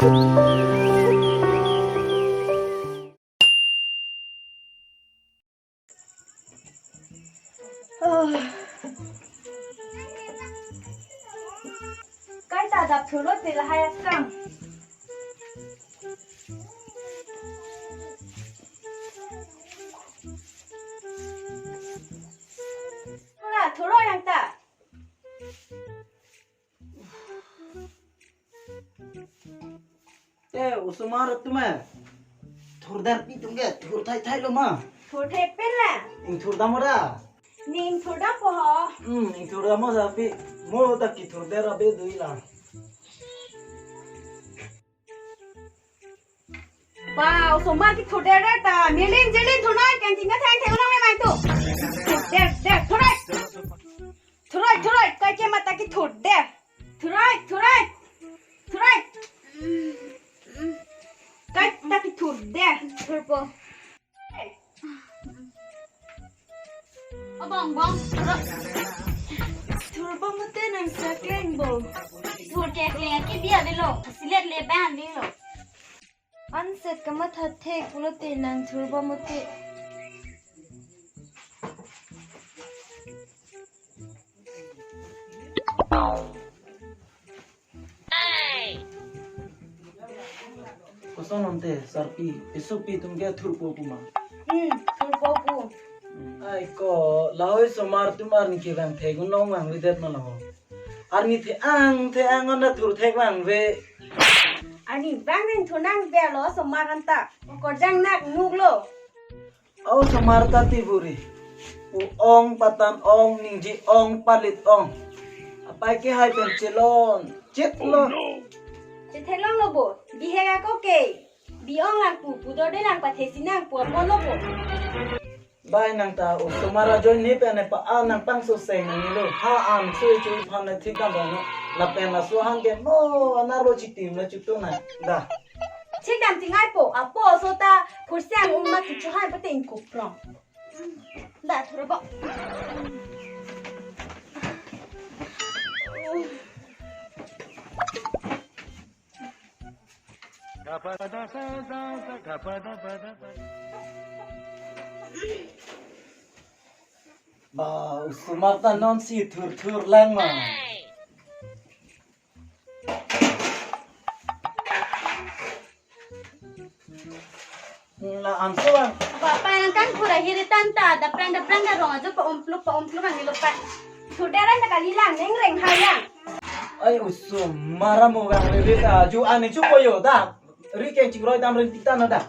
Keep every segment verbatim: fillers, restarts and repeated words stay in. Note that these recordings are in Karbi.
Kaita adap thurlo te lahai asang. Hala, thurlo nangta. Te, osomar atum e. Thurdet pi atum ke, thur thai thai lo ma. Thur thai pen la. Ingthur dam ra. Ning thur dam po ho. Hmm, ingthur dam mo sa pi. Mo ta kethurdet ra be dui la. Ba, osomar kethurdet ra ta. Milin jilin thurnoi, kengching kathang thek unang le mai tu. Der, der, thurnoi. Thurnoi, thurnoi, kai ke mata kethurdet. Thurnoi, thurnoi. Thurnoi. Kai ta kethurdet. Thurpo. O bong bong, thur. Thurpo mate nang sa kleng bo. Thur ke kleng ke bia avelo. Silet le ban avelo. Anset kamatha thek pulote nang thurpo mate. Koson ante sarpi, esopi atum ke thurpo pu ma. Hmm, thurpo pu. Hmm. Ai ko, lahai osomar atum arni kevang thek unong vangvedet ma lo. Arni the-ang, the-ang ona thur thek vangve. Arni vang ring thur nangvelo osomar anta. Korjang nak nuk lo. Osomar ta ti buri. Pu ong, patan ong, ningje ong, palit ong. Apai kehai pen chelon, chet lo. Chethelong lo bo, bihek ako ke. Bi ong lang pu, pu dorde lang pathe si nang pu apon lo bo. Bai nang ta osomar ajoine pen e pa an nang pangso seng nang ilo. Ha an sui chui phan na thik dam dong. Lapen laso han ke mo anar lo chitim lo chutu na. Da. Thik dam tingai po, apo so ta kursiang um ma kichu han pate ingkuprong. Da thurpo. Ba, osomar ta non si thur thur lang ma. La anso bang. Bapak yang kan pura hiri tanta, daprang daprang darong ajo pa umplu pa umplu nang nilo pa. Sudah ran kali lang neng reng hayang. Ai osomar amo bang lele ta ju ani chu koyo da. Ri keng chingroi dam ren pitan da.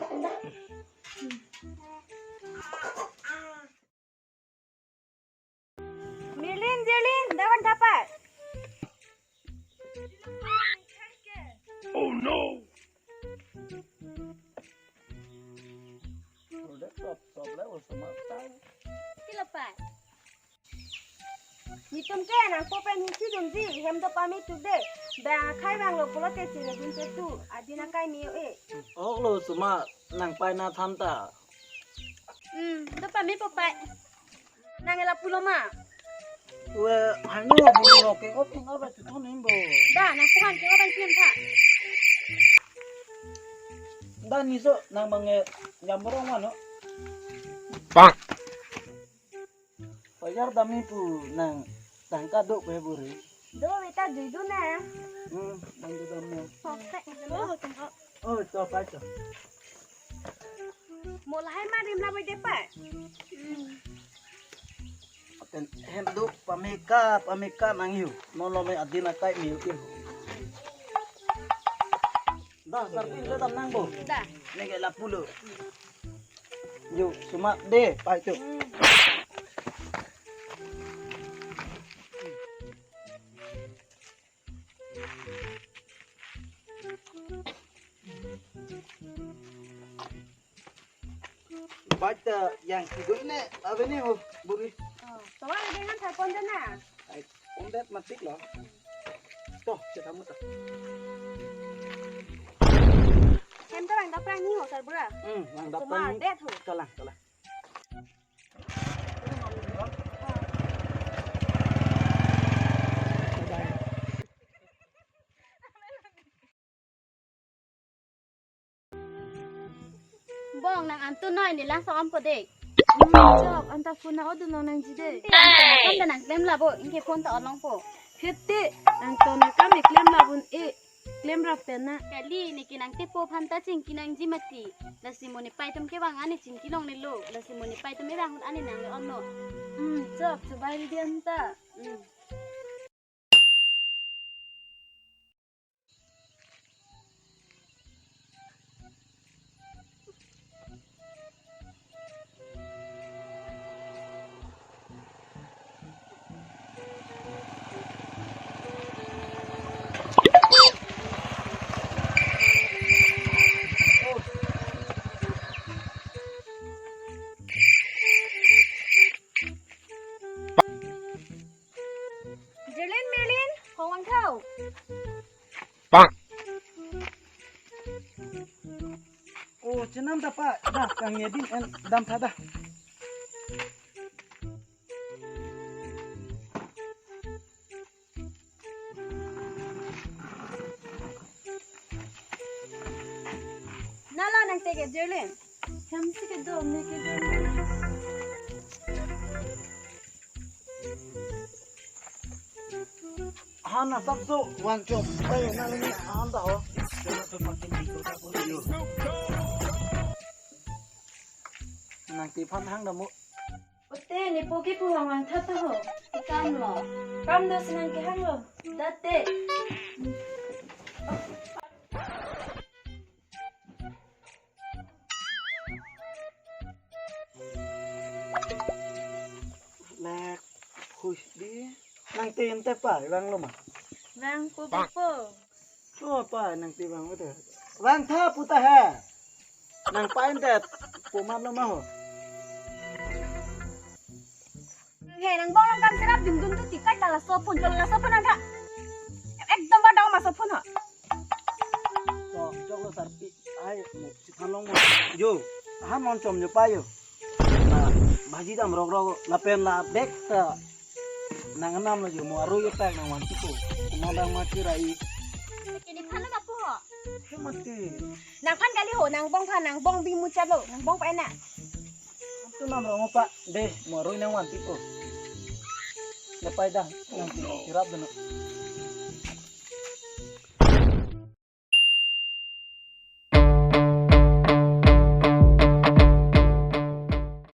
Milin jelin dawan dapat. Oh no. Kilapat. Nitum ke nangpo pen hingsi dunji, hem do pame tu de. Bang akhai bang lo pulote chini din chetu, adin akai meo e. Ok lo osomar, nang pai na than ta. Hmm, do pame po pai. Nang ela pulo ma. We, hanu buru lo ke ko pinga ba tu thon imbo. Da, nang puhan ke ko ban pin tha. Da niso nang bang e jam borong mano. Bang. Pajar dami pu nang tangka do pe buri. Do beta juju na. Hmm, nang juju na. Sok tek na. Oh, to pa to. Mo lahai ma rim la bai de pa. Aten hem do pameka, pameka nang yu. Non lo me adin akai mi yu. Da, sarpi le dam nang bo. Da. Neke la pulo. Yo, suma de, pai tu. Bai ta yang kiduk ne, ave ne ho, buri. Oh, tawar dengan telepon dana. Ai, ondet matik lo. Toh, kita muta. Hem ta lang daprang ni ho, sarbura. Hmm, lang daprang ni. Cuma det ho. Kalang, kalang. Bong, nang antu noi, ne lang so-om po dei. Hmm, chok, anta phone na odun long nangji dei. Te, anta phone ta nang klem labo, ingke phone ta on longpo. Hete, nangtum akam ne klem labun e, klem rap pen na. Kali, ne ke nangtepo aphan ta chingki nangji mati. Lasi mo ne pai atum kevang an ne chingki longnelo. Lasi mo ne pai atum evang ahut an ne nang le onlo. Hmm, chok, chobai dei anta. Hmm. Jerlin, Merlin, hong vangtha. Oh, chenam ta pa, dah, kangni adin en damtha dah. Nala nangte ke Jerlin. Hem si kedo, ne kedo. Han na sap so wangchom. Pai na le ni han ta ho. Nangte aphan hang dam mo. Ute, ne po ke pu hang vangtha ta ho. Kam lo. Kam do si nang kehang lo. Date. Lek, hui, dei. Nangte ente pa, vanglo ma? Vangpo, vangpo. Oh, pa, nangte vang udah. Vangtha pu ta he. Nang pa ente pu man lo ma ho. He, nangbong along kam cherap dun dun tu tikai ta laso phone, chok laso phone nangtha. Ekdom ba dong ma so phone ha. To, choklo sarpi. Ai, mo, si than long mo. Jo, han mon chom jo pa jo. Na, baji dam rok rok, lapen la bag ta. Nang anam lo jo, mo arui attack nang vanti ko. Kuma dang ma kirai. Kini phan lo ma pu ho. He mati. Nangphan kali ho, nangbong phan, nangbong bi muchalo, nangbong pa ena. Antu nam rong pa, dei, mo arui nang vanti ko. Lepai dah, nang pi cherap dun.